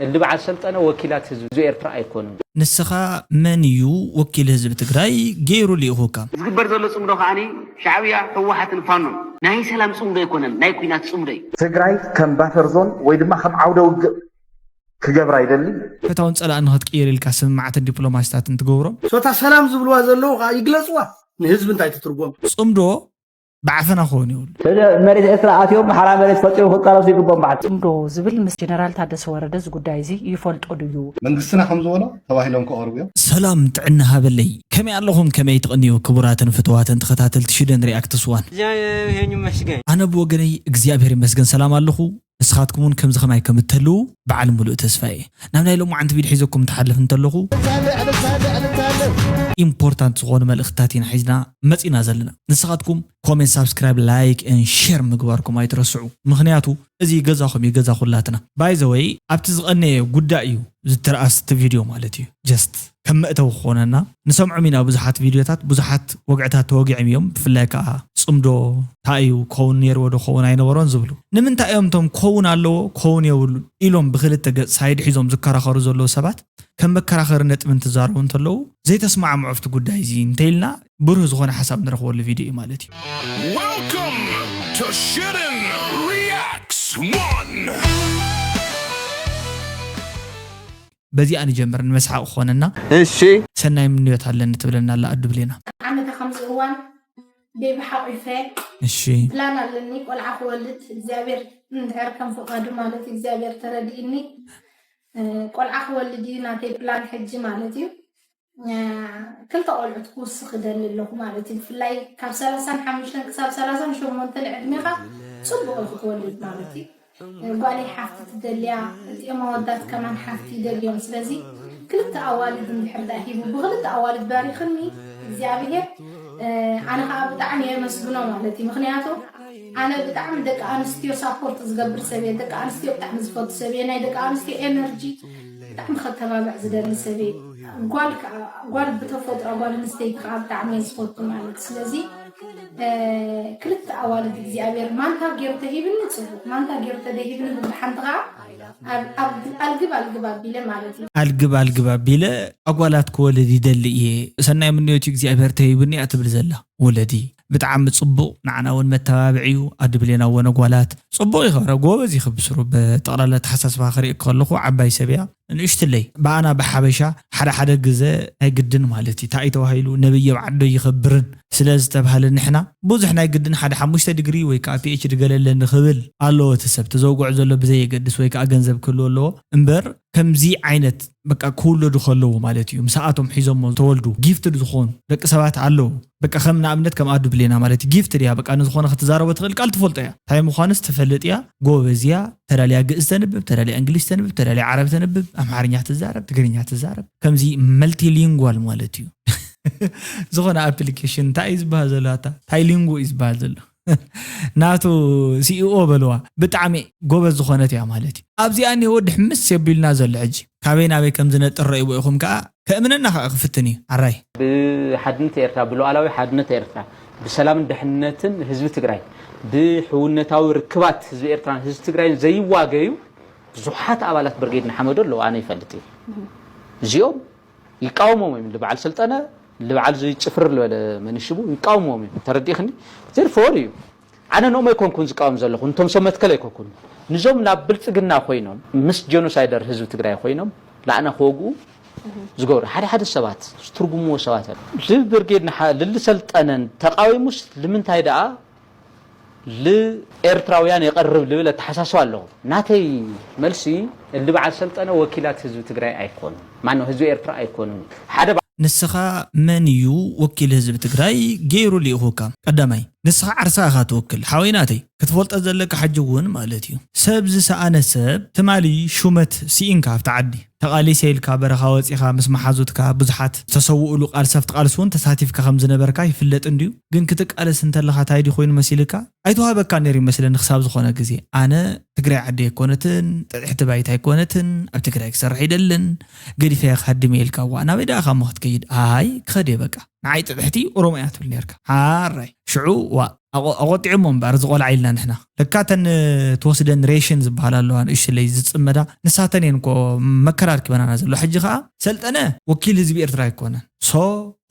እንዲ በዓል ሰልጠነ ወኪላት ህዝቢ ኤርትራ ኣይኮኑን። ንስኻ መን እዩ ወኪል ህዝቢ ትግራይ ገይሩ ልኢኹካ? ዝግበር ዘሎ ፅምዶ ከዓኒ ሻዕብያ፣ ህወሓትን ፋኖን ናይ ሰላም ፅምዶ ኣይኮነን፣ ናይ ኲናት ፅምዶ እዩ። ትግራይ ከም ባፈር ዞን ወይ ድማ ከም ዓውደ ውግእ ክገብራ ይደሊ። ፈታውን ጸላእን ንኽትቅይር ኢልካ ስምምዓትን ዲፕሎማሲታትን ትገብሮም። ሶታ ሰላም ዝብልዋ ዘለዉ ከዓ ይግለፅዋ ንህዝቢ እንታይ ትትርጎም። ጽምዶ ብዓፈና ክኸውን የብሉ። መሬት ኤርትራ ኣትዮም ሓራ መሬት ፈፂሙ ክቃለሱ ይግቦም። በዓል ፅምዶ ዝብል ምስ ጀነራል ታደሰ ወረደ እዚ ጉዳይ እዚ ይፈልጦ ድዩ? መንግስትና ከም ዝበሎ ተባሂሎም ክቐርቡ እዮም። ሰላም ጥዕና ሃበለይ፣ ከመይ ኣለኹም? ከመይ ትቕንዩ? ክቡራትን ፍትዋትን ተኸታተልቲ ሽደን ሪኣክትስ ዋን፣ ኣነ ብወገነይ እግዚኣብሔር ይመስገን ሰላም ኣለኹ። ንስኻትኩም እውን ከምዚ ከማይ ከም እትህልዉ በዓል ሙሉእ ተስፋ እየ። ናብ ናይ ሎማዓንቲ ቪድዮ ሒዘኩም ትሓልፍ እንተለኹ ኢምፖርታንት ዝኾኑ መልእኽትታት ኢና ሒዝና መፂና ዘለና። ንስኻትኩም ኮሜንት፣ ሳብስክራይብ፣ ላይክ ን ሼር ምግባርኩም ኣይትረስዑ። ምኽንያቱ እዚ ገዛኹም እዩ፣ ገዛ ኩላትና። ባይዘወይ ኣብቲ ዝቐነየ ጉዳይ እዩ ዝተረኣስ እቲ ቪድዮ ማለት እዩ። ጀስት ከም መእተዊ ክኾነና ንሰምዖም ኢና ብዙሓት ቪድዮታት፣ ብዙሓት ወግዕታት ተወጊዖም እዮም። ብፍላይ ከዓ ፅምዶ እንታይ እዩ ክኸውን ነይርዎ ዶ ክኸውን ኣይነበሮን ዝብሉ። ንምንታይ እዮም እቶም ክኸውን ኣለዎ ክኸውን የብሉን ኢሎም ብክልተ ገፅ ሳይድ ሒዞም ዝከራኸሩ ዘለዉ ሰባት ከም መከራኸሪ ነጥቢ እንትዛረቡ እንተለዉ ዘይተስማዕምዖ ኣብቲ ጉዳይ እዚ እንተኢልና ብሩህ ዝኾነ ሓሳብ ንረኽበሉ ቪድዮ እዩ ማለት እዩ። Welcome to Shooting Reacts One። በዚኣ ንጀምር ንመስሓቕ ክኾነና። እሺ። ሰናይ ምንዮት ኣለኒ ትብለና ኣላ ኣዱ ብሌና። ዓመታ ከምዚ እዋን ቤቢ ሓቂፈ እሺ። ፕላን ኣለኒ ቆልዓ ክወልድ እግዚኣብሔር እንድሕር ከም ፍቃዱ ማለት እዩ እግዚኣብሔር ተረዲእኒ እ፣ ቆልዓ ክወልድ እዩ ናተይ ፕላን ሕጂ ማለት እዩ እ፣ ክልተ ቆልዑት ክውስኽ እደሊ ኣለኹ ማለት እዩ ብፍላይ ካብ ሰላሳን ሓሙሽተን ክሳብ ሰላሳን ሸሞንተን ዕድሜኻ ፅቡቅ እዩ ክትወልድ ማለት እዩ ጓለይ ሓፍቲ ትደልያ እቲኦም ኣወዳት ከማን ሓፍቲ ይደልዮም ስለዚ ክልተ ኣዋልድ እንድሕር ደኣ ሂቡ ብክልተ ኣዋልድ ባሪኽኒ እግዚኣብሄር ኣነ ከዓ ብጣዕሚ የመስግኖ ማለት እዩ ምክንያቱ ኣነ ብጣዕሚ ደቂ ኣንስትዮ ሳፖርት ዝገብር ሰብ እየ ደቂ ኣንስትዮ ብጣዕሚ ዝፈቱ ሰብ እየ ናይ ደቂ ኣንስትዮ ኤነርጂ ብጣዕሚ ከተባብዕ ዝደሊ ሰብ እየ ጓል ከዓ ጓል ብተፈጥሮ ጓል ኣንስተይቲ ከዓ ብጣዕሚ እየ ዝፈቱ ማለት ስለዚ ክልተ ኣዋልድ እግዚኣብሔር ማንታ ገይሩ ተሂብኒ ፅቡቅ ማንታ ገይሩ ተደሂብኒ ብብሓንቲ ከዓ ኣልግብ ኣልግብ ኣቢለ ማለት እዩ። ኣልግብ ኣልግብ ኣቢለ ኣጓላት ክወልድ ይደሊ እየ ሰናይ ምንዮት እዩ እግዚኣብሔር ተሂብኒ እያ ትብል ዘላ ወለዲ ብጣዕሚ ፅቡቅ ንዓና እውን መተባብዒ እዩ ኣድብሌና ወነ ጓላት ፅቡቅ ይኸረ ጎበዝ ይኽብስሩ ብጠቅላላ ተሓሳስባ ክርኢ ከለኹ ዓባይ ሰብ እያ ንእሽትለይ ብኣና ብሓበሻ ሓደ ሓደ ግዘ ናይ ግድን ማለት እዩ እንታይ ተባሂሉ ነብይ ኣብ ዓዶ ይኸብርን ስለ ዝተብሃለ ንሕና ብዙሕ ናይ ግድን ሓደ ሓሙሽተ ዲግሪ ወይ ከዓ ፒኤችዲ ገለ ኣለኒ ክብል ኣለዎ እቲ ሰብ ተዘውግዖ ዘሎ ብዘየገድስ ወይ ከዓ ገንዘብ ክህልዎ ኣለዎ እምበር ከምዚ ዓይነት በቃ ክውለዱ ከለዉ ማለት እዩ ምሳኣቶም ሒዞሞ ዝተወልዱ ጊፍትድ ዝኾኑ ደቂ ሰባት ኣለዉ በቃ ከም ንኣብነት ከም ኣዱ ብሌና ማለት እዩ ጊፍትድ እያ በቃ ንዝኾነ ክትዛረቦ ትኽእል ቃል ትፈልጦ እያ እንታይ ምዃንስ ትፈልጥ እያ ጎበዝ እያ ተላልያ ግእዝ ተንብብ ተላልያ እንግሊሽ ተንብብ ተላልያ ዓረብ ተንብብ ኣምሓርኛ ትዛረብ ትግርኛ ትዛረብ ከምዚ መልቲሊንጓል ማለት እዩ ዝኾነ ኣፕሊኬሽን እንታይ እዩ ዝበሃል ዘሎ ኣታ ታይሊንጎ እዩ ዝበሃል ዘሎ ናቱ ሲኢኦ በልዋ ብጣዕሚ ጎበዝ ዝኾነት እያ ማለት እዩ ኣብዚኣ እኒሄ ወዲ ሕምስ የቢልና ዘሎ ሕጂ ካበይ ናበይ ከም ዝነጥር ረእይዎ ኢኹም ከዓ ከእምነና ከዓ ክፍትን እዩ ኣራይ ብሓድነት ኤርትራ ብሉዓላዊ ሓድነት ኤርትራ ብሰላምን ድሕነትን ህዝቢ ትግራይ ብሕውነታዊ ርክባት ህዝቢ ኤርትራን ህዝቢ ትግራይን ዘይዋገዩ ብዙሓት ኣባላት ብርጌድ ንሓመዶ ኣለዉ ኣነ ይፈልጥ እየ እዚኦም ይቃወሞም እዮም ልበዓል ሰልጠነ ልበዓል ዝጭፍር ዝበለ መንሽቡ ይቃወሞም እዮም ተረዲእክኒ therefore እዩ ኣነ ንኦም ኣይኮንኩን ዝቃወም ዘለኹ ንቶም ሰብ መትከል ኣይኮንኩን ንዞም ናብ ብልፅግና ኮይኖም ምስ ጀኖሳይደር ህዝቢ ትግራይ ኮይኖም ላዕና ክወግኡ ዝገብሩ ሓደ ሓደ ሰባት ዝትርጉምዎ ሰባት እዮም ልብርጌድ ልልሰልጠነን ተቃዊሙስ ልምንታይ ደኣ ልኤርትራውያን የቐርብ ልብል ኣተሓሳስባ ኣለኹ። ናተይ መልሲ እሊ በዓል ሰልጠነ ወኪላት ህዝቢ ትግራይ ኣይኮኑን፣ ማነው ህዝቢ ኤርትራ ኣይኮኑን። ሓደ በዓል ንስኻ መን እዩ ወኪል ህዝቢ ትግራይ ገይሩ ልኢኹካ? ቀዳማይ ንስኻ ዓርሳ ኢኻ ትወክል ሓወይ ናተይ ክትፈልጦ ዘለካ ሕጂ እውን ማለት እዩ ሰብ ዝሰኣነ ሰብ ትማሊ ሹመት ስኢንካ ኣብቲ ዓዲ ተቓሊሰ ኢልካ በረኻ ወጺኻ ምስ መሓዙትካ ብዙሓት ዝተሰውኡሉ ቃልሲ ኣብቲ ቃልሲ እውን ተሳቲፍካ ከም ዝነበርካ ይፍለጥ እንድዩ። ግን ክትቃለስ እንተለኻ ታይ ድዩ ኮይኑ መሲልካ? ኣይተዋህበካን ነይሩ ይመስለኒ ክሳብ ዝኾነ ግዜ። ኣነ ትግራይ ዓደይ ኣይኮነትን፣ ጥዕሕቲ ባይታ ኣይኮነትን፣ ኣብ ትግራይ ክሰርሕ ኣይደልን፣ ገዲፈያ ክሃድም እየ ኢልካ። ዋእ ናበይ ደኣ እሞ ክትከይድ? ኣይ ክኸድ እየ በቃ። ንዓይ ጥጥሕቲ ኦሮሞ እያ ትብል ነርካ። ሓራይ ሽዑ ዋ ኣቆጢዕሞ እምበር ዝቆልዓ ኢልና ንሕና ለካ ተን ትወስደን ሬሽን ዝበሃል ኣለዋ ንእሽለይ ዝፅመዳ ንሳተን እየን ኮ መከራርኪበናና ዘሎ። ሕጂ ከዓ ሰልጠነ ወኪል ህዝቢ ኤርትራ ኣይኮነን። ሶ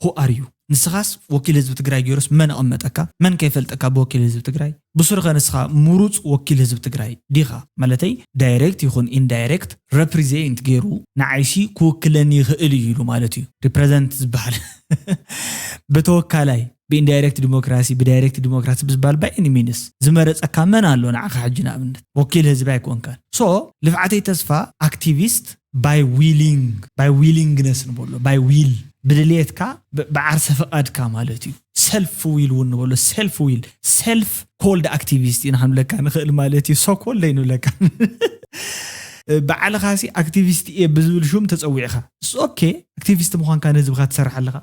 ሁ ኣር ዩ ንስኻስ ወኪል ህዝቢ ትግራይ ገይሩስ መን ኣቐመጠካ? መን ከይፈልጠካ ብወኪል ህዝቢ ትግራይ? ብሱርከ ንስኻ ምሩፅ ወኪል ህዝቢ ትግራይ ዲኻ? ማለተይ ዳይሬክት ይኹን ኢንዳይሬክት ረፕሪዘንት ገይሩ ንዓይሲ ክውክለኒ ይኽእል እዩ ኢሉ ማለት እዩ። ሪፕሬዘንት ዝበሃል ብተወካላይ ብኢንዳይሬክት ዲሞክራሲ ብዳይሬክት ዲሞክራሲ ብዝባል ባይ ኤኒ ሚንስ ዝመረፀካ መን ኣሎ ንዓኻ ሕጂ ንኣብነት ወኪል ህዝቢ ኣይኮንካን። ሶ ልፍዓተይ ተስፋ ኣክቲቪስት ባይ ዊሊንግ ባይ ዊሊንግነስ ንበሎ ባይ ዊል ብድልየትካ ብዓርሰ ፍቓድካ ማለት እዩ። ሰልፍ ዊል እውን ንበሎ ሰልፍ ዊል ሰልፍ ኮልድ ኣክቲቪስት ኢና ክንብለካ ንኽእል ማለት እዩ። ሶ ኮልድ ኣይንብለካ ባዕልኻ ሲ ኣክቲቪስት እየ ብዝብል ሹም ተፀዊዕኻ ኦኬ ኣክቲቪስት ምዃንካ ንህዝብኻ ትሰርሕ ኣለኻ።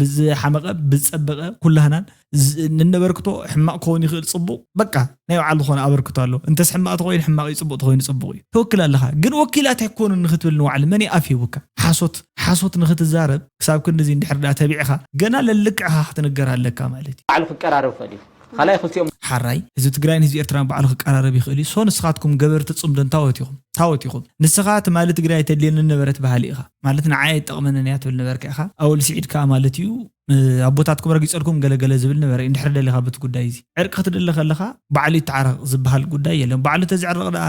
ብዝሓመቐ ብዝፀበቐ ኩላህናን ንነበርክቶ ሕማቕ ክኸውን ይኽእል ፅቡቕ በቃ ናይ ባዕሉ ዝኾነ ኣበርክቶ ኣሎ። እንተስ ሕማቕ ተኾይኑ ሕማቕ እዩ ፅቡቕ ተኾይኑ ፅቡቕ እዩ። ትወክል ኣለኻ ግን ወኪላት ኣይኮኑን ንክትብል ንባዕሉ መን ኣፍ ሂቡካ? ሓሶት ሓሶት ንክትዛረብ ክሳብ ክንድዚ እንድሕር ዳ ተቢዕኻ ገና ለልክዕኻ ክትንገር ኣለካ ማለት እዩ። ባዕሉ ክቀራረብ ክእል እዩ። ካልኣይ ክልቲኦም ሓራይ ህዝቢ ትግራይን ህዝቢ ኤርትራን ባዕሉ ክቀራረብ ይኽእል እዩ። ሶ ንስኻትኩም ገበርቲ ፅምዶ እንታወት ኢኹም ታወት ኢኹም ንስኻ ትማሊ ትግራይ ተድልየኒ ነበረት ባህሊ ኢኻ ማለት ንዓይ ኣይጠቕመንን እያ ትብል ነበርካ ኢኻ። ኣወል ስዒድ ከዓ ማለት እዩ ኣቦታትኩም ረጊፀልኩም ገለገለ ዝብል ነበረ። እንድሕር ደሊኻ በቲ ጉዳይ እዚ ዕርቂ ክትደሊ ከለኻ ባዕሉ ይተዓረቕ ዝበሃል ጉዳይ የለን። ባዕሉ ተዘዕረቕ ደኣ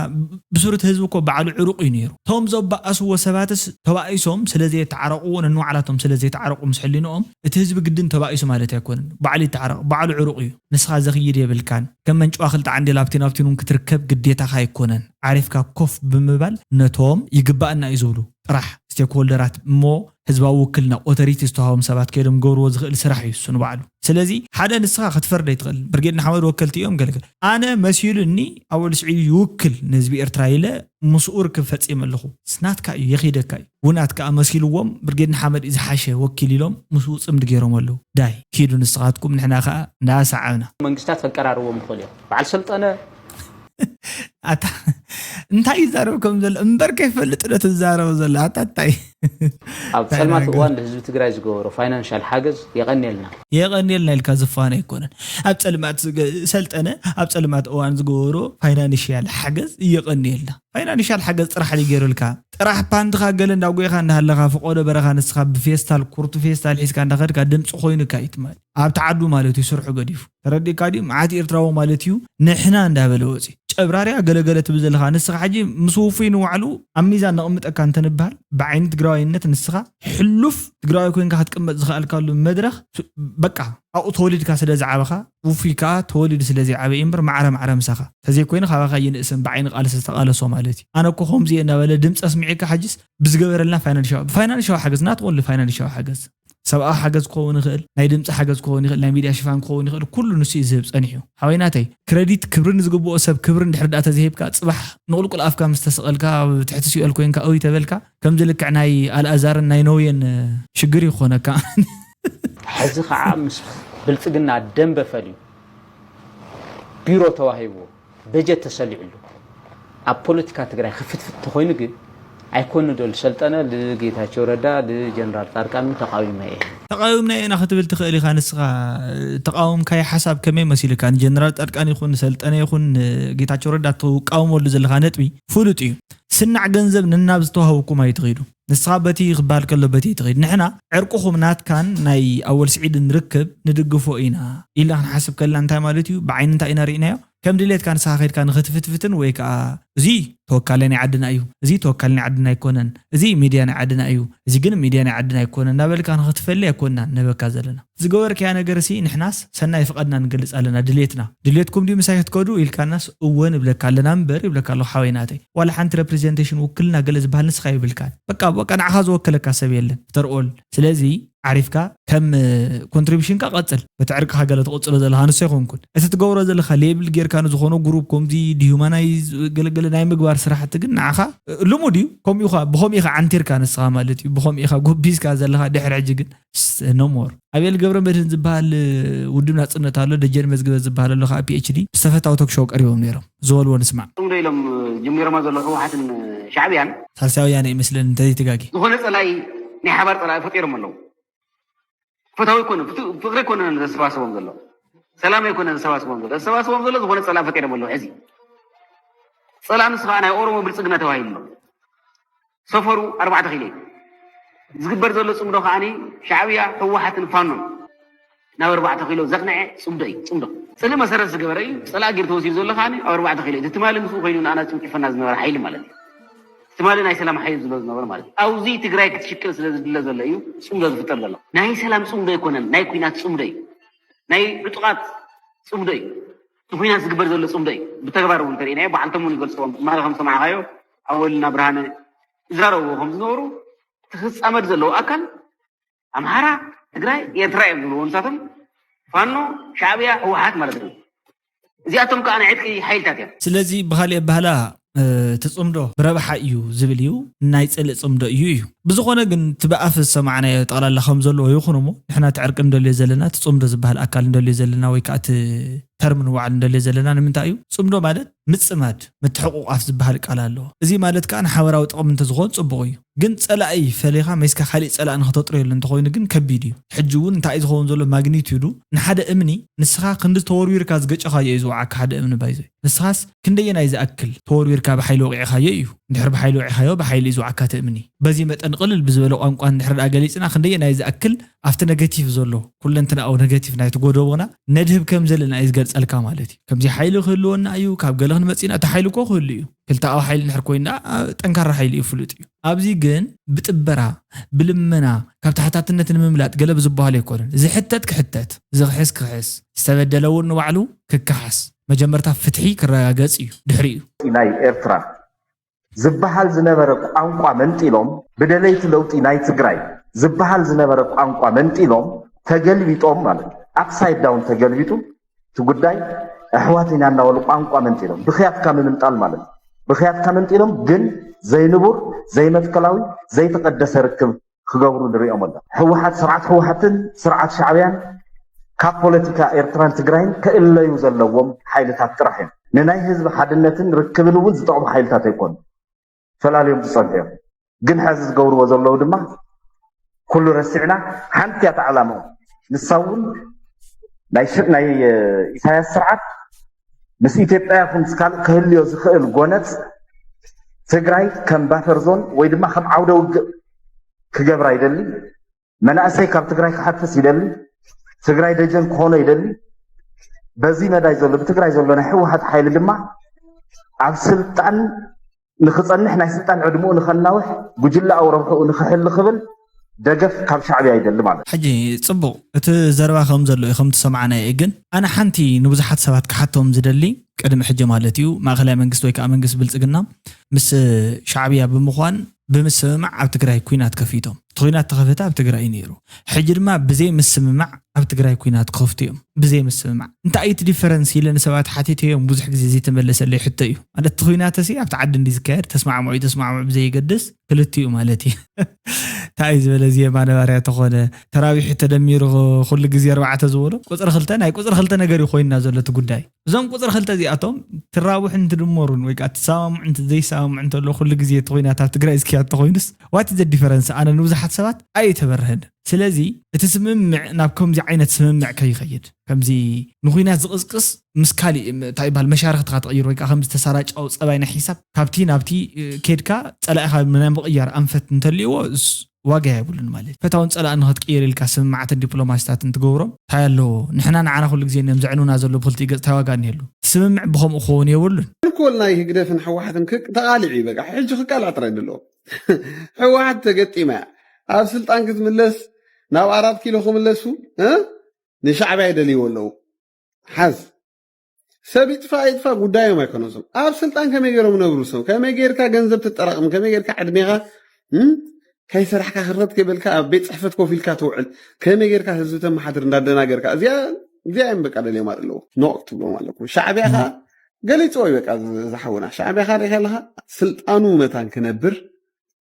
ብሱር እቲ ህዝቢ እኮ ባዕሉ ዕሩቕ እዩ ነይሩ። እቶም ዘባእስዎ ሰባትስ ተባኢሶም ስለ ዘይተዓረቕዎ ነንባዕላቶም ስለ ዘይተዓረቑ ምስ ሕሊንኦም እቲ ህዝቢ ግድን ተባኢሱ ማለት ኣይኮነን። ባዕሉ ይተዓረቕ ባዕሉ ዕሩቕ እዩ። ንስኻ ዘኽይድ የብልካን። ከም መንጭዋ ክልተ ዓንዴል ኣብቲን ኣብቲን እውን ክትርከብ ግዴታኻ ኣይኮነን። ዓሪፍካ ኮፍ ብምባል ነቶም ይግባእና እዩ ዝብሉ ጥራሕ ስቴክሆልደራት እሞ ህዝባዊ ውክልና ኦቶሪቲ ዝተዋህቦም ሰባት ከይዶም ገብርዎ ዝኽእል ስራሕ እዩ እሱ ንባዕሉ። ስለዚ ሓደ ንስኻ ክትፈርድ ኣይትኽእል። ብርጌድ ንሓመድ ወከልቲ እዮም ገልግል ኣነ መሲሉኒ ኣወል ስዒድ ይውክል ንህዝቢ ኤርትራ ኢለ ምስኡ ርክብ ፈጺመ ኣለኹ። ስናትካ እዩ የኺደካ እዩ ውናት ከዓ መሲልዎም ብርጌድ ንሓመድ እዩ ዝሓሸ ወኪል ኢሎም ምስኡ ጽምዲ ገይሮም ኣለዉ። ዳይ ኪዱ ንስኻትኩም ንሕና ከዓ እንዳሰዓብና መንግስታት ከቀራርቦም ይኽእል እዮም። በዓል ሰልጠነ ኣታ እንታይ ይዛረብ ከም ዘሎ እምበር ከይፈልጥ ዶ ትዛረብ ዘሎ ኣታ እንታይ ኣብ ፀልማት እዋን ንህዝቢ ትግራይ ዝገበሮ ፋይናንሻል ሓገዝ የቐንየልና። የቐንየልና ኢልካ ዝፋነ ኣይኮነን። ኣብ ፀልማት ዝገ- ሰልጠነ ኣብ ፀልማት እዋን ዝገበሮ ፋይናንሽያል ሓገዝ የቐንየልና። ፋይናንሻል ሓገዝ ጥራሕ ድዩ ገይሩልካ? ጥራሕ ፓንትኻ ገለ እንዳጎይኻ እንዳሃለኻ ፍቆዶ በረኻ ንስኻ ብፌስታል ኩርቱ ፌስታል ሒዝካ እንዳኸድካ ድምፂ ኮይኑካ እዩ ትማሊ ኣብቲ ዓዱ ማለት እዩ ስርሑ ገዲፉ ተረዲእካ ድዩ? መዓት ኤርትራዊ ማለት እዩ ንሕና እንዳበለ ወፂ ጨብራርያ ገለገለ ትብል ዘለኻ ንስኻ ሕጂ ምስ ውፉይ ንባዕሉ ኣብ ሚዛን ነቕምጠካ እንተንበሃል ብዓይኒ ትግራዋይነት ንስኻ ሕሉፍ ትግራዋይ ኮይንካ ክትቅመጥ ዝኽኣልካሉ መድረኽ በቃ ኣብኡ ተወሊድካ ስለ ዝዓበኻ ውፉይ ከዓ ተወሊዱ ስለ ዘይዓበ እዩ እምበር ማዕረ ማዕረ ምሳኻ ተዘይኮይኑ ካባኻ ይንእስን ብዓይኒ ቃልሲ ዝተቓለሶ ማለት እዩ። ኣነ እኮ ከምዚ እየ እናበለ ድምፂ ኣስሚዒካ ሕጅስ ብዝገበረልና ፋይናንሻዊ ብፋይናንሻዊ ሓገዝ ናትቆሉ ፋይናንሻዊ ሓገዝ ሰብኣዊ ሓገዝ ክኸውን ይኽእል፣ ናይ ድምፂ ሓገዝ ክኸውን ይኽእል፣ ናይ ሚድያ ሽፋን ክኸውን ይኽእል፣ ኩሉ ንሱ እዩ ዝህብ ፀኒሑ። ሓወይ ናተይ ክረዲት ክብሪ ንዝግብኦ ሰብ ክብሪ እንድሕር ዳኣ ተዘይሂብካ ፅባሕ ንቁልቁል ኣፍካ ምስ ተሰቐልካ ኣብ ትሕቲ ሲኦል ኮይንካ እውይ ተበልካ ከምዚ ልክዕ ናይ ኣልኣዛርን ናይ ነውየን ሽግር ይኾነካ። ሕዚ ከዓ ምስ ብልፅግና ደንበ ፈልዩ ቢሮ ተዋሂብዎ በጀት ተሰሊዕሉ ኣብ ፖለቲካ ትግራይ ክፍትፍት ተኾይኑ ግን ኣይኮን ዶ ልሰልጠነ ልጌታቸው ረዳ ልጀነራል ፃድቃን ተቃዊመ እየ። ተቃዊምና ኢና ክትብል ትኽእል ኢኻ ንስኻ ተቃወምካዮ ሓሳብ ከመይ መሲልካ ንጀነራል ፃድቃን ይኹን ንሰልጠነ ይኹን ንጌታቸው ረዳ ትቃወመሉ ዘለኻ ነጥቢ ፍሉጥ እዩ። ስናዕ ገንዘብ ነናብ ዝተዋህብኩም ኣይትኺዱ። ንስኻ በቲ ክበሃል ከሎ በቲ ትኺድ። ንሕና ዕርቅኹም ናትካን ናይ ኣወል ስዒድን ርክብ ንድግፎ ኢና ኢልና ክንሓስብ ከለና እንታይ ማለት እዩ? ብዓይኒ እንታይ ኢና ርኢናዮ? ከም ድሌትካ ንስኻ ከድካ ንኽትፍትፍትን ወይ ከዓ እዚ ተወካሊ ናይ ዓድና እዩ፣ እዚ ተወካሊ ናይ ዓድና ኣይኮነን፣ እዚ ሚድያ ናይ ዓድና እዩ፣ እዚ ግን ሚድያ ናይ ዓድና ኣይኮነን እናበልካ ንኽትፈሊ ኣይኮንና ንህበካ ዘለና። ዝገበርካያ ነገር ሲ ንሕናስ ሰናይ ፍቓድና ንገልፅ ኣለና፣ ድሌትና። ድሌትኩም ድዩ ምሳይ ክትከዱ ኢልካናስ እወ ንብለካ ኣለና እምበር ይብለካ ኣለኹ ሓወይ ናተይ። ዋላ ሓንቲ ሬፕሬዘንቴሽን ውክልና ገለ ዝበሃል ንስኻ የብልካን። በቃ በቃ ንዓኻ ዝወከለካ ሰብ የለን። ኣፍተር ኦል ስለዚ ዓሪፍካ ከም ኮንትሪቢሽንካ ቀፅል። በቲ ዕርቅኻ ገለ ትቕፅሎ ዘለኻ ንሱ ኣይኮንኩን። እቲ ትገብሮ ዘለኻ ሌብል ጌርካ ንዝኾነ ግሩፕ ከምዚ ዲሁማናይዝ ገለገለ ናይ ምግባር ስራሕቲ ግን ንዓኻ ልሙድ እዩ። ከምኡ ኢኻ ብኸምኡ ኢኻ ዓንቲርካ ንስኻ ማለት እዩ። ብኸምኡ ኢኻ ጎቢዝካ ዘለኻ ድሕሪ ሕጂ ግን ኖ ሞር። ኣቤል ገብረ መድህን ዝበሃል ውድብ ናፅነት ኣሎ፣ ደጀን መዝግበ ዝበሃል ኣሎ ከዓ ፒ ኤች ዲ ብዝተፈታዊ ቶክ ሾው ቀሪቦም ነይሮም ዝበልዎ ንስማዕ። እቶም ዶ ኢሎም ጀሚሮማ ዘለዉ ህወሓትን ሻዕብያን ሳልሳይ ወያነ ይመስለኒ እንተዘይተጋጊ ዝኾነ ፀላኢ ናይ ሓባር ፀላኢ ፈጢሮም ኣለዉ። ፈታዊ ኣይኮነን፣ ፍቱ- ፍቅሪ ኣይኮነን ዘሰባስቦም ዘሎ፣ ሰላም ኣይኮነን ዘሰባስቦም ዘሎ። ዘሰባስቦም ዘሎ ዝኾነ ፀላእ ፈጢሮም ኣለዉ። ሕዚ ፀላእ ንሱ ከዓ ናይ ኦሮሞ ብልፅግና ተባሂሉ ኣሎ። ሰፈሩ ኣርባዕተ ኪሎ እዩ። ዝግበር ዘሎ ፅምዶ ከዓ ሻዕብያ፣ ህወሓትን ፋኖን ናብ ኣርባዕተ ኪሎ ዘቕንዐ ፅምዶ እዩ። ፅምዶ ፅልኢ መሰረት ዝገበረ እዩ። ፀላእ ጌር ተወሲዱ ዘሎ ከዓ ኣብ ኣርባዕተ ኪሎ እዩ። እቲ ትማሊ ምስኡ ኮይኑ ንኣና ጭፍጭፈና ዝነበረ ሓይሊ ማለት እዩ። ትማሊ ናይ ሰላም ሓይሊ ዝብሎ ዝነበረ ማለት እዩ። ኣብዚ ትግራይ ክትሽቅል ስለ ዝድለ ዘሎ እዩ ፅምዶ ዝፍጠር ዘሎ። ናይ ሰላም ፅምዶ ኣይኮነን፣ ናይ ኩናት ፅምዶ እዩ። ናይ ዕጡቓት ፅምዶ እዩ። እቲ ኩናት ዝግበር ዘሎ ፅምዶ እዩ። ብተግባር እውን ተርእናዮ፣ ባዕልቶም እውን ይገልፅዎም። ማለ ከም ሰማዕኻዮ ኣወልና ብርሃነ ይዛረብዎ ከም ዝነበሩ፣ እቲ ክፃመድ ዘለዎ ኣካል ኣምሓራ፣ ትግራይ፣ ኤርትራ እዮም ዝብልዎ ንሳቶም። ፋኖ፣ ሻዕብያ፣ ህወሓት ማለት እዩ። እዚኣቶም ከዓ ናይ ዕጥቂ ሓይልታት እዮም። ስለዚ ብኻሊእ ኣባህላ እቲ ፅምዶ ብረብሓ እዩ ዝብል እዩ፣ ናይ ፅልእ ፅምዶ እዩ እዩ። ብዝኾነ ግን እቲ ብኣፍ ዝሰማዕናዮ ጠቕላላ ከም ዘለዎ ይኹን እሞ ንሕና እቲ ዕርቂ እንደልዮ ዘለና፣ እቲ ፅምዶ ዝበሃል ኣካል እንደልዮ ዘለና ወይ ከዓ እቲ ተርም ንባዕሉ እንደልዮ ዘለና ንምንታይ እዩ? ፅምዶ ማለት ምፅማድ፣ ምትሕቑቋፍ ዝበሃል ቃል ኣለዎ። እዚ ማለት ከዓ ንሓበራዊ ጥቕሚ እንተዝኾን ፅቡቕ እዩ። ግን ፀላኢ ፈሊኻ መይስካ ካሊእ ፀላእ ንክተጥርየሉ እንተኾይኑ ግን ከቢድ እዩ። ሕጂ እውን እንታይ እዩ ዝኸውን ዘሎ ማግኒቲዩዱ ንሓደ እምኒ ንስኻ ክንዲ ተወርዊርካ ዝገጨኻዮ እዩ ዝወዓካ ሓደ እምኒ ባይዞይ። ንስኻስ ክንደየናይ ዝኣክል ተወርዊርካ ብሓይሊ ወቂዕኻዮ እዩ። እንድሕር ብሓይሊ ወቂዕኻዮ ብሓይሊ እዩ ዝወዓካ እቲ እምኒ። በዚ መጠን ቅልል ብዝበለ ቋንቋ እንድሕር ደኣ ገሊፅና ክንደየናይ ዝኣክል ኣብቲ ነገቲቭ ዘሎ ኩለንትናዊ ነገቲቭ ናይቲ ጎደቦና ነድህብ ከም ዘለና እዩ ዝገልፀልካ ማለት እዩ። ከምዚ ሓይሊ ክህልወና እዩ፣ ካብ ገለ ክንመፅእ ኢና፣ እቲ ሓይሊ እኮ ክህሉ እዩ። ክልተኣዊ ሓይሊ እንድሕር ኮይኑ ደኣ ጠንካራ ሓይሊ እዩ፣ ፍሉጥ እዩ። ኣብዚ ግን ብጥበራ ብልመና ካብ ተሓታትነት ንምምላጥ ገለ ብዝበሃል ኣይኮነን። ዝሕተት ክሕተት፣ ዝኽሕስ ክኽሕስ፣ ዝተበደለ እውን ንባዕሉ ክከሓስ መጀመርታ ፍትሒ ክረጋገጽ እዩ። ድሕሪኡ። ናይ ኤርትራ ዝበሃል ዝነበረ ቋንቋ መንጢሎም ብደለይቲ ለውጢ ናይ ትግራይ ዝበሃል ዝነበረ ቋንቋ መንጢሎም ተገልቢጦም ማለት upside down ተገልቢጡ እቲ ጉዳይ ኣሕዋት ኢና እናበሉ ቋንቋ መንጢሎም ብኽያትካ ምምንጣል ማለት እዩ። ብኽያትካ መንጢሎም ግን ዘይንቡር ዘይመትከላዊ ዘይተቐደሰ ርክብ ክገብሩ ንሪኦም ኣሎ። ህወሓት ስርዓት ህወሓትን ስርዓት ሻዕብያን ካብ ፖለቲካ ኤርትራን ትግራይን ክእለዩ ዘለዎም ሓይልታት ጥራሕ እዮም። ንናይ ህዝቢ ሓድነትን ርክብን እውን ዝጠቕሙ ሓይልታት ኣይኮኑ ፈላልዮም ዝፀንሑ እዮም። ግን ሕዚ ዝገብርዎ ዘለዉ ድማ ኩሉ ረሲዕና ሓንቲ እያ ተዓላምኦም። ንሳ እውን ናይ ኢሳያስ ስርዓት ምስ ኢትዮጵያ ይኹን ምስ ካልእ ክህልዮ ዝኽእል ጎነፅ ትግራይ ከም ባፈር ዞን ወይ ድማ ከም ዓውደ ውግእ ክገብራ ይደሊ። መናእሰይ ካብ ትግራይ ክሓፍስ ይደሊ። ትግራይ ደጀን ክኾኖ ይደሊ። በዚ መዳይ ዘሎ ብትግራይ ዘሎ ናይ ህወሓት ሓይሊ ድማ ኣብ ስልጣን ንክፀንሕ ናይ ስልጣን ዕድምኡ ንከናውሕ ጉጅለኣዊ ረብሕኡ ንክሕሊ ክብል ደገፍ ካብ ሻዕብያ ይደሊ ማለት እዩ። ሕጂ ፅቡቕ እቲ ዘረባ ከም ዘሎ እዩ ከም ትሰማዕናዮ እዩ ግን ኣነ ሓንቲ ንብዙሓት ሰባት ክሓቶም ዝደሊ ቅድሚ ሕጂ ማለት እዩ ማእኸላይ መንግስቲ ወይ ከዓ መንግስቲ ብልፅግና ምስ ሻዕብያ ብምኳን ብምስምማዕ ኣብ ትግራይ ኩናት ከፊቶም እቲ ኩናት ተኸፈተ ኣብ ትግራይ እዩ ነይሩ ሕጂ ድማ ብዘይ ምስምማዕ ኣብ ትግራይ ኩናት ክኸፍቱ እዮም ብዘይ ምስምማዕ እንታይ እዩ እቲ ዲፈረንስ ኢለ ንሰባት ሓቲተዮም ብዙሕ ግዜ ዘይተመለሰለይ ሕቶ እዩ ማለት እቲ ኩናት ሲ ኣብቲ ዓዲ እንዲ ዝካየድ ተስማዕምዑ ተስማዕምዑ ብዘይገድስ ክልቲኡ ማለት እዩ እንታይ ዝበለ ዜማ ነባርያ ተኾነ ተራዊሒ ተደሚሩ ኩሉ ግዜ ኣርባዕተ ዝበሎ ቁፅሪ ክልተ ናይ ቁፅሪ ክልተ ነገር እዩ ኮይንና ዘሎ እቲ ጉዳይ እዞም ቁፅሪ ክልተ እዚኣቶም ትራውሕን ትድመሩን ወይ ከዓ ትሰማምዑን ዘይሰማምዑ እንተሎ ኩሉ ግዜ እቲ ኩናት ኣብ ትግራይ ዝክያድ ተኮይኑስ what is the difference ኣነ ንብዙሓት ሰባት ኣይተበርህን ስለዚ እቲ ስምምዕ ናብ ከምዚ ዓይነት ስምምዕ ከይኸይድ ከምዚ ንኩናት ዝቕስቅስ ምስ ካሊእ እንታይ ይበሃል መሻርክትካ ትቕይር ወይ ከዓ ከምዚ ተሳራጫዊ ፀባይ ናይ ሒሳብ ካብቲ ናብቲ ኬድካ ፀላኢኻ ናይ ምቕያር ኣንፈት እንተልይዎ ዋጋ የብሉን ማለት እዩ። ፈታውን ፀላእን ንክትቅየር ኢልካ ስምምዓትን ዲፕሎማሲታትን ትገብሮም እንታይ ኣለዎ? ንሕና ንዓና ኩሉ ግዜ እዮም ዘዕንውና ዘለዉ ብክልቲኡ ገፅ እንታይ ዋጋ እኒሀሉ? እቲ ስምምዕ ብኸምኡ ክኸውን የብሉን። ተንኮል ናይ ህግደፍን ህወሓትን ተቓሊዑ እዩ በቃ። ሕጂ ክቃላዕ ጥራይ ዘለዎ። ህወሓት ተገጢማ እያ። ኣብ ስልጣን ክትምለስ ናብ ኣራት ኪሎ ክምለሱ ንሻዕብያ ይደልይዎ ኣለዉ። ሓዝ ሰብ ይጥፋ ይጥፋ ጉዳዮም ኣይኮነን። እዞም ኣብ ስልጣን ከመይ ገይሮም ነብሩ ሰብ ከመይ ገይርካ ገንዘብ ትጠራቕም ከመይ ገይርካ ዕድሜኻ ከይሰራሕካ ህረት ከይበልካ ኣብ ቤት ፅሕፈት ኮፍ ኢልካ ትውዕል ከመይ ገይርካ ህዝቢ ተመሓድር እንዳደናገርካ እዚኣ እዚኣ እዮም በቃ ደልዮም ኣለዉ ኖቕ ክትብሎም ኣለኩም። ሻዕብያ ኸዓ ገሊፅዎ እዩ በቃ ዝሓውና ሻዕብያ ኸዓ ሪኢኻ ኣለኻ ስልጣኑ መታን ክነብር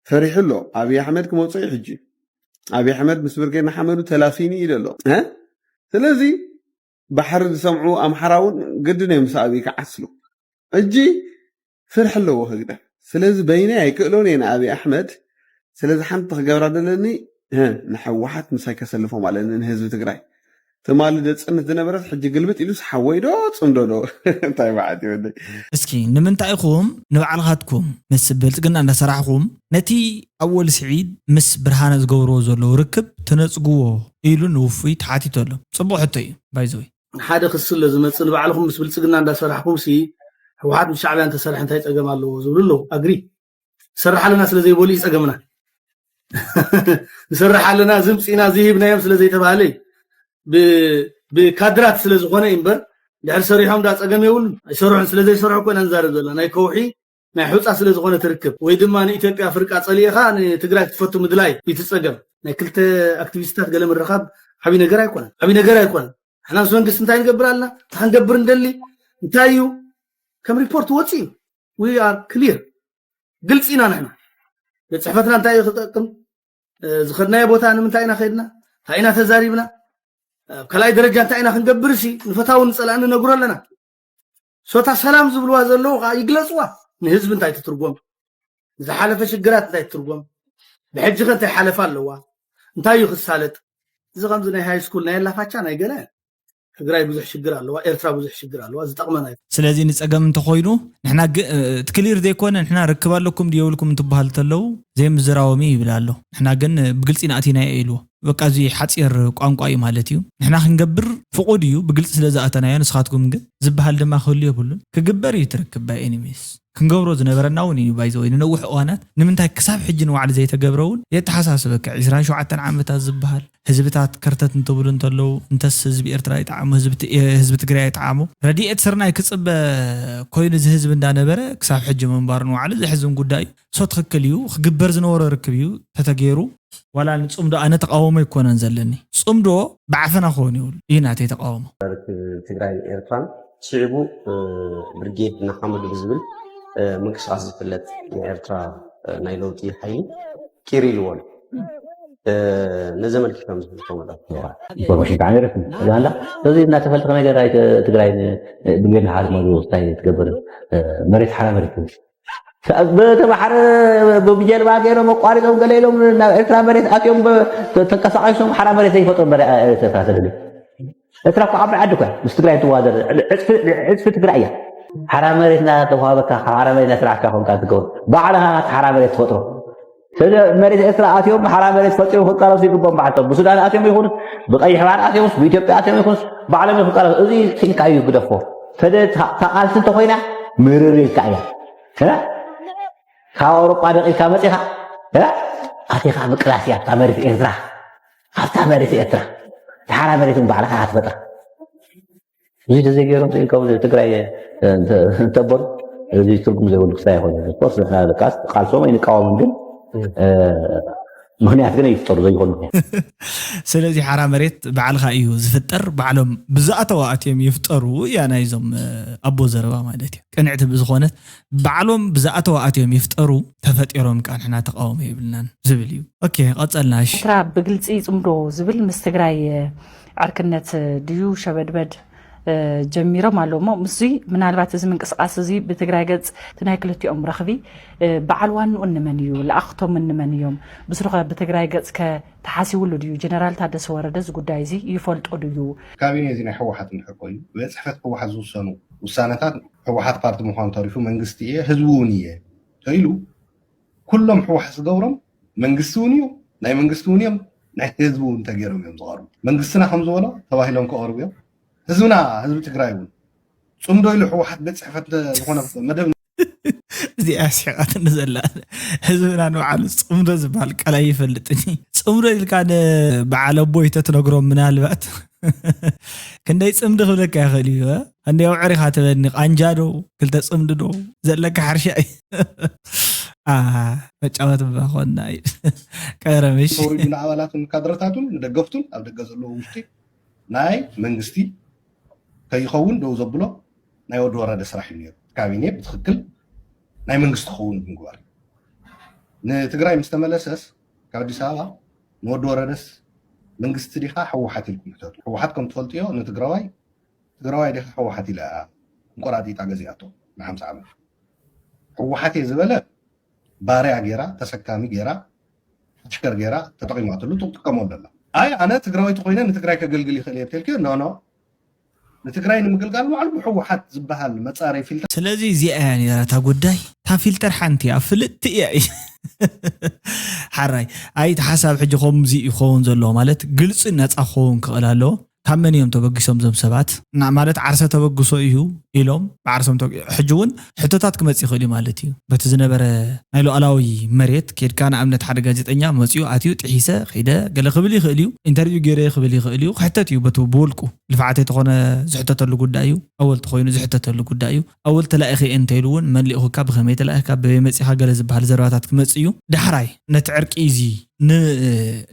ፈሪሑ ኣሎ። ኣብይ ኣሕመድ ክመፅኦ እዩ ሕጂ ኣብይ ኣሕመድ ምስ ብርጌድ ንሓመዱ ተላፊኒ ኢሉ ኣሎ። ስለዚ ባሕሪ ዝሰምዑ ኣምሓራ እውን ግድን እዮም ምስ ኣብይ ክዓስሉ። ሕጂ ፍርሒ ኣለዎ ህግደፍ። ስለዚ በይነይ ኣይክእሎን እየ ንኣብይ ኣሕመድ። ስለዚ ሓንቲ ክገብራ ዘለኒ ንሕወሓት ምሳይ ከሰልፎ ማለት ንህዝቢ ትግራይ ትማሊ ደፅንት ዝነበረት ሕጂ ግልብጥ ኢሉስ ሓወይ ዶ ፅምዶ ዶ እንታይ በዓት ይወደይ። እስኪ ንምንታይ ኢኹም ንባዕልኻትኩም ምስ ብልፅግና እንዳሰራሕኹም ነቲ ኣወል ስዒድ ምስ ብርሃነ ዝገብርዎ ዘለዉ ርክብ ትነፅግዎ ኢሉ ንውፉይ ተሓቲቱ ኣሎ። ፅቡቅ ሕቶ እዩ ባይዘወይ። ሓደ ክሲ ስለ ዝመፅእ ንባዕልኹም ምስ ብልፅግና እንዳሰራሕኩም ሲ ህወሓት ምስ ሻዕብያ እንተሰርሐ እንታይ ፀገም ኣለዎ ዝብሉ ኣለዉ። ኣግሪ ንሰርሕ ኣለና ስለ ዘይበሉ እዩ ፀገምና። ንሰርሕ ኣለና ዝምፅና ዝሂብናዮም ስለ ዘይተባህለ እዩ። ብካድራት ስለ ዝኾነ እዩ እምበር ድሕር ሰሪሖም ዳ ፀገም የብሉን። ኣይሰርሑን ስለ ዘይሰርሑ እኮ ኢና ንዛረብ ዘለና። ናይ ከውሒ ናይ ሑፃ ስለ ዝኾነ ትርክብ ወይ ድማ ንኢትዮጵያ ፍርቃ ፀሊእኻ ንትግራይ ክትፈቱ ምድላይ እዩ እቲ ፀገም። ናይ ክልተ ኣክቲቪስታት ገለ ምርኻብ ዓብይ ነገር ኣይኮነን፣ ዓብይ ነገር ኣይኮነን። ሕና ምስ መንግስቲ እንታይ ንገብር ኣለና? እንታይ ክንገብር እንደሊ? እንታይ እዩ ከም ሪፖርት ወፂ እዩ። We are clear፣ ግልፂ ኢና ንሕና። ቤት ፅሕፈትና እንታይ እዩ ክጠቅም? ዝኸድናዮ ቦታ ንምንታይ ኢና ከድና? እንታይ ኢና ተዛሪብና? ኣብ ካልኣይ ደረጃ እንታይ ኢና ክንገብር ሲ ንፈታዊ ንፀላእ ንነግሮ ኣለና። ሶታ ሰላም ዝብልዋ ዘለዉ ከዓ ይግለፅዋ። ንህዝቢ እንታይ ትትርጎም? ዝሓለፈ ሽግራት እንታይ ትትርጎም? ብሕጂ ከ እንታይ ሓለፋ ኣለዋ? እንታይ እዩ ክሳለጥ? እዚ ከምዚ ናይ ሃይ ስኩል ናይ ኣላፋቻ ናይ ገለ ትግራይ ብዙሕ ሽግር ኣለዋ፣ ኤርትራ ብዙሕ ሽግር ኣለዋ፣ ዝጠቕመና እዩ። ስለዚ ንፀገም እንተኮይኑ ንሕና እቲ ክሊር ዘይኮነ ንሕና ርክብ ኣለኩም ድየብልኩም እንትበሃል ተለዉ ዘይምዝራቦም እዩ ይብል ኣሎ። ንሕና ግን ብግልፂ ናእቲናዮ ኢልዎ። በቃ እዚ ሓፂር ቋንቋ እዩ ማለት እዩ። ንሕና ክንገብር ፍቁድ እዩ ብግልፂ ስለ ዝኣተናዮ፣ ንስኻትኩም ግን ዝበሃል ድማ ክህሉ የብሉን። ክግበር እዩ ትርክብ ባይ ኤኒሚስ ክንገብሮ ዝነበረና እውን እዩ ባይዘወይ ንነዊሕ እዋናት ንምንታይ ክሳብ ሕጂ ንባዕሊ ዘይተገብረ እውን የተሓሳስበካ። ዕስራን ሸውዓተን ዓመታት ዝበሃል ህዝብታት ከርተት እንትብሉ እንተለዉ እንተስ ህዝቢ ኤርትራ ይጠዓሞ ህዝቢ ትግራይ ይጠዓሞ ረድኤት ስርናይ ክፅበ ኮይኑ እዚ ህዝቢ እንዳነበረ ክሳብ ሕጂ ምንባሩ ንባዕሉ ዘሕዝን ጉዳይ እዩ። ሶ ትኽክል እዩ ክግበር ዝነበሮ ርክብ እዩ ተተገይሩ ዋላ ንፅምዶ ኣነ ተቃውሞ ኣይኮነን ዘለኒ። ፅምዶ ብዓፈና ክኸውን ይብሉ እዩ ናተይ ተቃውሞ። ርክብ ትግራይ ኤርትራን ስዒቡ ብርጌድ ንሓመዱ ብዝብል ምንቅስቃስ ዝፍለጥ ናይ ኤርትራ ናይ ለውጢ ሓይሊ ቂር ኢልዎ ኣሎ። ነዚ ኣመልኪቶም ዝፈልጦ መጣ ኢንፎርሜሽን ብዓሚረኩም ኡጋንዳ ስለዚ እናተፈልጠ ነገር ትግራይ ብርጌድ ንሓመዱ እንታይ ትገብር መሬት ሓራ መሬት ትብል በተባሕረ ብጀልባ ገይሮም ኣቋሪጦም ገለ ኢሎም ናብ ኤርትራ መሬት ኣትዮም ተንቀሳቂሶም ሓራ መሬት ዘይፈጥሩ ኤርትራ ተደልዩ ኤርትራ እኮ ዓባይ ዓዲ እኮ ምስ ትግራይ ትዋደር ዕፅፊ ትግራይ እያ ሓራ መሬት እናተዋሃበካ ካብ ሓራ መሬት እናስራሕካ ኮንካ ትገብር ባዕልኻ ሓራ መሬት ትፈጥሮ ስለ መሬት ኤርትራ ኣትዮም ሓራ መሬት ፈጢሩ ክቃለሱ ይግቦም ባዕልቶም ብሱዳን ኣትዮም ይኹንስ ብቀይሕ ባሕሪ ኣትዮምስ ብኢትዮጵያ ኣትዮም ይኹንስ ባዕሎም ክቃለሱ እዚ ስኢንካ እዩ ግደፎ ተደ ተቃልሲ እንተኮይና ምርር ኢልካ እያ ካብ ኣውሮጳ ደቂልካ መፂኻ ኣቲኻ ምቅላስ እያ ኣብታ መሬት ኤርትራ ኣብታ መሬት ኤርትራ ሓራ መሬት ባዕልኻ ክትፈጥራ እዚ ተዘይገይሮም ስኢንካ ትግራይ እንተበሉ እዚ ትርጉም ዘይብሉ ክስታይ ኣይኮነ ቃልሶም ኣይንቃወምን ግን ምክንያት ግን ይፍጠሩ ዘይኮኑ ምክንያት ስለዚ ሓራ መሬት ባዕልኻ እዩ ዝፍጠር ባዕሎም ብዝኣተዋ ኣትዮም ይፍጠሩ እያ ናይዞም ኣቦ ዘረባ ማለት እዩ ቅንዕቲ ብዝኾነት ባዕሎም ብዝኣተዋ ኣትዮም ይፍጠሩ ተፈጢሮም ከዓ ንሕና ተቃውሞ የብልናን ዝብል እዩ ኦኬ ቀፀልናሽ ኤርትራ ብግልፂ ይፅምዶ ዝብል ምስ ትግራይ ዕርክነት ድዩ ሸበድበድ ጀሚሮም ኣለዉ እሞ ምስዚ ምናልባት እዚ ምንቅስቃስ እዚ ብትግራይ ገፅ እቲ ናይ ክልቲኦም ረኽቢ በዓል ዋንኡ እንመን እዩ ለኣኽቶም እንመን እዮም ብስሩኸ ብትግራይ ገፅ ከ ተሓሲብሉ ድዩ ጀነራል ታደሰ ወረደ እዚ ጉዳይ እዚ ይፈልጦ ድዩ ካቢኔ እዚ ናይ ህወሓት እንድሕር ኮይኑ ብቤት ፅሕፈት ህወሓት ዝውሰኑ ውሳነታት ህወሓት ፓርቲ ምኳኑ ተሪፉ መንግስቲ እየ ህዝቢ እውን እየ ተኢሉ ኩሎም ህወሓት ዝገብሮም መንግስቲ እውን እዩ ናይ መንግስቲ እውን እዮም ናይ ህዝቢ እውን ተገይሮም እዮም ዝቐርቡ መንግስትና ከም ዝበሎ ተባሂሎም ክቐርቡ እዮም ህዝብና ህዝቢ ትግራይ እውን ፅምዶ ኢሉ ህወሓት ቤት ፅሕፈት ዝኾነ መደብ እዚኣ ስሒቓትኒ ዘላ ህዝብና ንባዕሉ ፅምዶ ዝበሃል ቃል ኣይፈልጥን እዩ ፅምዶ ኢልካ ንበዓል ኣቦይ ተትነግሮም ምናልባት ክንደይ ፅምዲ ክብለካ ይኽእል እዩ እንደ ኣውዕር ኢኻ ትበኒ ቃንጃ ዶ ክልተ ፅምዲ ዶ ዘለካ ሓርሻ እዩ መጫወት ባኾና እዩ ቀረምሽ ንኣባላቱን ካድረታቱን ንደገፍቱን ኣብ ደገ ዘለዎ ውሽጢ ናይ መንግስቲ ከይኸውን ደው ዘብሎ ናይ ወዲ ወረደ ስራሕ እዩ ነይሩ። ካቢኔ ብትኽክል ናይ መንግስቲ ክኸውን ብምግባር ንትግራይ ምስ ተመለሰስ ካብ ኣዲስ ኣበባ ንወዲ ወረደስ መንግስቲ ዲኻ ህወሓት ኢልኩም ሕተቱ። ህወሓት ከም ትፈልጥዮ ንትግራዋይ ትግራዋይ ዲኻ ህወሓት ኢላ እያ እንቆራጢጣ ገዚኣቶ ንሓምሳ ዓመት። ህወሓት እየ ዝበለ ባርያ ጌራ ተሰካሚ ጌራ ሽከር ገይራ ተጠቂማትሉ ትጥቀመሉ ኣላ። ኣይ ኣነ ትግራዋይ ተኮይነ ንትግራይ ከገልግል ይኽእል እየ ብተልክዮ ኖ ኖ ንትግራይ ንምግልጋል ባዕሉ ብህወሓት ዝበሃል መፃረይ ፊልተር ስለዚ እዚኣ እያ ነራ እታ ጉዳይ። እታ ፊልተር ሓንቲ እያ፣ ፍልጥቲ እያ። ሓራይ ኣይ እቲ ሓሳብ ሕጂ ከምዚ ይኸውን ዘለዎ ማለት ግልፂ ነፃ ክኸውን ክኽእል ኣለዎ። ካብ መን እዮም ተበጊሶም ዞም ሰባት? እና ማለት ዓርሰ ተበግሶ እዩ ኢሎም ብዓርሶም ተበ- ሕጂ እውን ሕቶታት ክመፅእ ይኽእል እዩ ማለት እዩ። በቲ ዝነበረ ናይ ሉዓላዊ መሬት ኬድካ ንኣብነት ሓደ ጋዜጠኛ መፅኡ ኣትዩ ጥሒሰ ከይደ ገለ ክብል ይኽእል እዩ። ኢንተርቪው ገይረ ክብል ይኽእል እዩ። ክሕተት እዩ በቲ ብውልቁ ልፍዓተይ ተኾነ ዝሕተተሉ ጉዳይ እዩ። ኣወል ተኾይኑ ዝሕተተሉ ጉዳይ እዩ። ኣወል ተላኢኸ እየ እንተኢሉ እውን መን ልኢኹካ፣ ብኸመይ ተላኢኽካ፣ በበይ መፂኻ ገለ ዝበሃል ዘረባታት ክመፅእ እዩ። ዳሕራይ ነቲ ዕርቂ እዚ ን-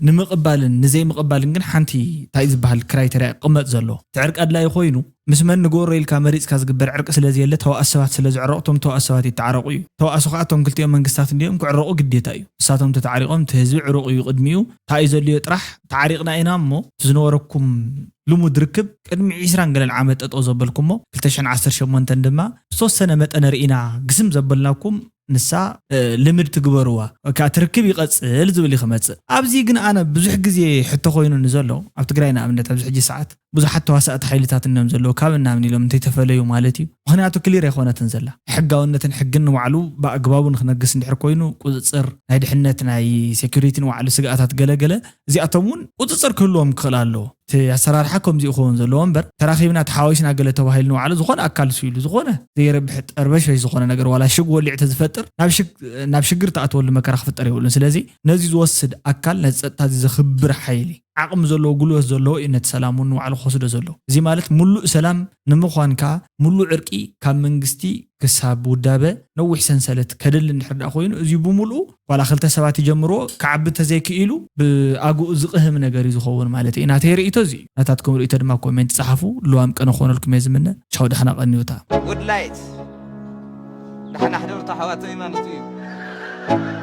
ንምቕባልን ንዘይምቕባልን ግን ሓንቲ እንታይ ዝበሃል ክራይተርያ ክቕመጥ ዘሎ። እቲ ዕርቂ ኣድላዪ ኮይኑ ምስ መን ንገበሮ ኢልካ መሪፅካ ዝግበር ዕርቂ ስለ ዘየለ ተዋእስ ሰባት ስለ ዝዕረቑ እቶም ተዋእስ ሰባት ይተዓረቑ እዩ። ተዋእሱ ከዓ እቶም ክልቲኦም መንግስታት እንዲኦም ክዕረቑ ግዴታ እዩ። ንሳቶም ተተዓሪቖም እቲ ህዝቢ ዕሩቕ እዩ ቅድሚኡ። እንታይ እዩ ዘድልዮ ጥራሕ ተዓሪቕና ኢና እሞ እቲ ዝነበረኩም ልሙድ ርክብ ቅድሚ ዕስራን ገለን ዓመት ጠጠው ዘበልኩሞ ክልተ ሽሕን ዓሰርተ ሸሞንተን ድማ ዝተወሰነ መጠነ ርኢና ግስም ዘበልናኩም ንሳ እ፣ ልምድ ትግበርዋ ወይ ከዓ ትርክብ ይቐፅል ዝብል እዩ ክመፅእ። ኣብዚ ግን ኣነ ብዙሕ ግዜ ሕቶ ኮይኑ ንዘሎ ኣብ ትግራይ ንኣብነት ኣብዚ ሕጂ ሰዓት ብዙሓት ተዋሳእቲ ሓይልታት እኖም ዘለዉ ካብ እናምን ኢሎም እንተይተፈለዩ ማለት እዩ። ምክንያቱ ክሊር ኣይኮነትን ዘላ ሕጋውነትን ሕግን ንባዕሉ ብኣግባቡ ንክነግስ እንድሕር ኮይኑ ቁፅፅር ናይ ድሕነት ናይ ሴኩሪቲ ንባዕሉ ስግኣታት ገለገለ እዚኣቶም እውን ቁፅፅር ክህልዎም ክኽእል ኣለዎ። እቲ ኣሰራርሓ ከምዚ ይኸውን ዘለዎ እምበር ተራኺብና ተሓዋዊስና ገለ ተባሂሉ ንባዕሉ ዝኾነ ኣካል ስኢሉ ዝኾነ ዘይረብሕ ጠርበሽበሽ ዝኾነ ነገር ዋላ ሽግ ወሊዕ ተዝፈጥር ናብ ሽግ- ናብ ሽግር ተኣትወሉ መከራ ክፍጠር የብሉን። ስለዚ ነዚ ዝወስድ ኣካል ነዚ ፀጥታ እዚ ዘኽብር ሓይሊ ዓቕሚ ዘለዎ ጉልበት ዘለዎ እዩ ነቲ ሰላም እውን ንባዕሉ ክወስዶ ዘለዎ። እዚ ማለት ሙሉእ ሰላም ንምዃን ከዓ ሙሉእ ዕርቂ ካብ መንግስቲ ክሳብ ውዳበ ነዊሕ ሰንሰለት ከድሊ እንድሕር ደኣ ኮይኑ እዚ ብምሉኡ ዋላ ክልተ ሰባት ይጀምርዎ ክዓቢ እንተዘይክኢሉ ብኣግኡ ዝቕህም ነገር እዩ ዝኸውን ማለት እዩ። ናተይ ርእይቶ እዚ እዩ። ናታትኩም ርእይቶ ድማ ኮሜንት ጸሓፉ። ልዋም ቅነ ክኾነልኩም እየ ዝምነ። ቻው፣ ደሕና ቀንዩታ። ጉድ ላይት ደሓን ኣሕደሩ ኣሕዋተይ ማለት እዩ።